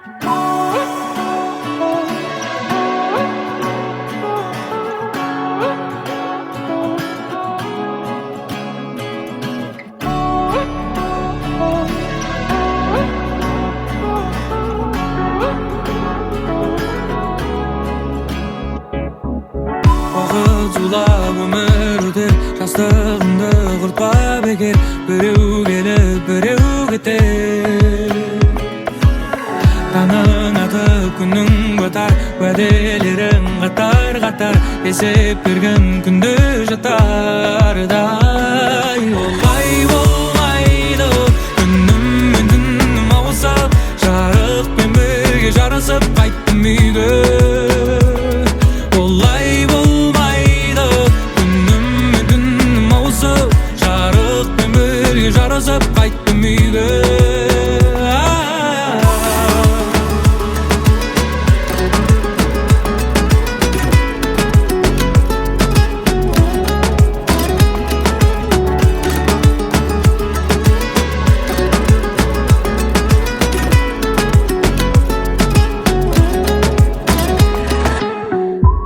Уақыт зулап, өмір өтер, жастығыңды құртпа бекер. Біреу келіп, біреу кетер. Таңың атып, күнің батар, уәделерің қатар қатар есеп бергін күнде жатардай. Олай болмайды, күнім мен түнім ауысып, жарықпен бірге жарасып қайттым үйге. Олай болмайды, күнім мен түнім ауысып, жарықпен бірге жарасып қайттым үйге.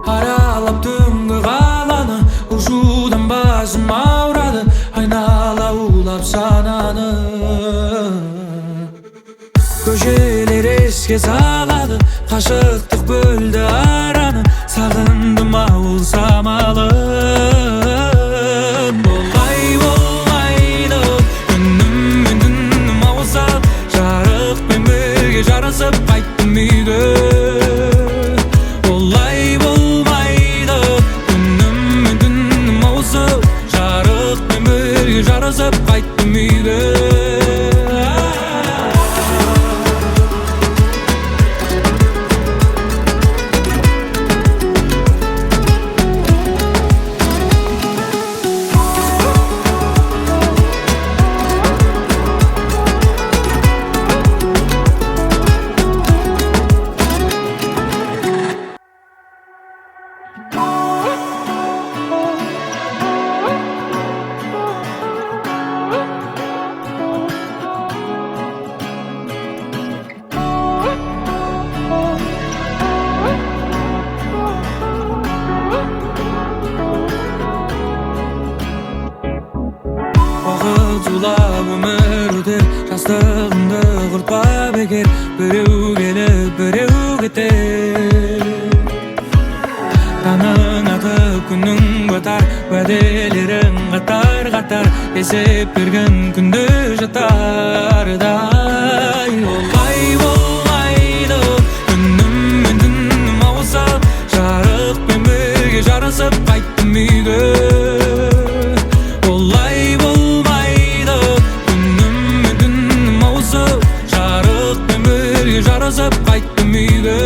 Аралап түнгі қаланы, ұшудан басым ауырады, айнала улап сананы. Көшелер еске салады, қашықтық бөлді араны, сағындым ауыл самалын. Олай болмайды, күнім мен түнім ауысып, жарықпен бірге жарасып қайттым үйге. Олай болмайды, күнім мен түнім ауысып, жарықпен бірге жарасып қайттым үйге. Уақыт зулап, өмір өтер, жастығыңды құртпа бекер. Біреу келіп, біреу кетер. Таңың атып, күнің батар, уәделерің қатар қатар есеп бергін күнде жатардай. Олай болмайды, күнім мен түнім ауысып, жарықпен бірге жарасып қайттым үйге. Олай болмайды, күнім мен түнім ауысып, жарықпен бірге жарасып қайттым үйге.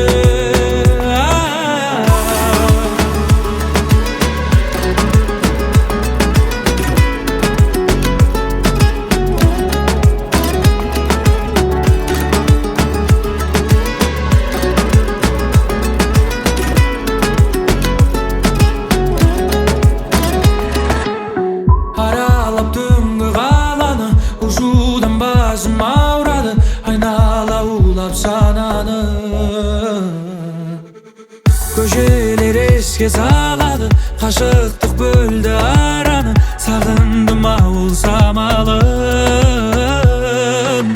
Аралап түнгі қаланы, ұшудан басым ауырады, айнала улап сананы. Көшелер еске салады, қашықтық бөлді араны, сағындым ауыл самалын.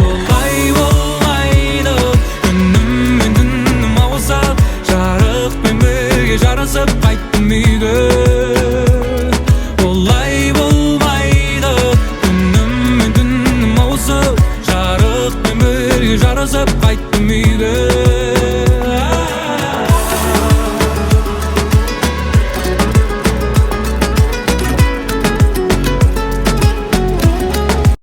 Олай болмайды, күнім мен түнім ауысып, жарықпен бірге жарасып.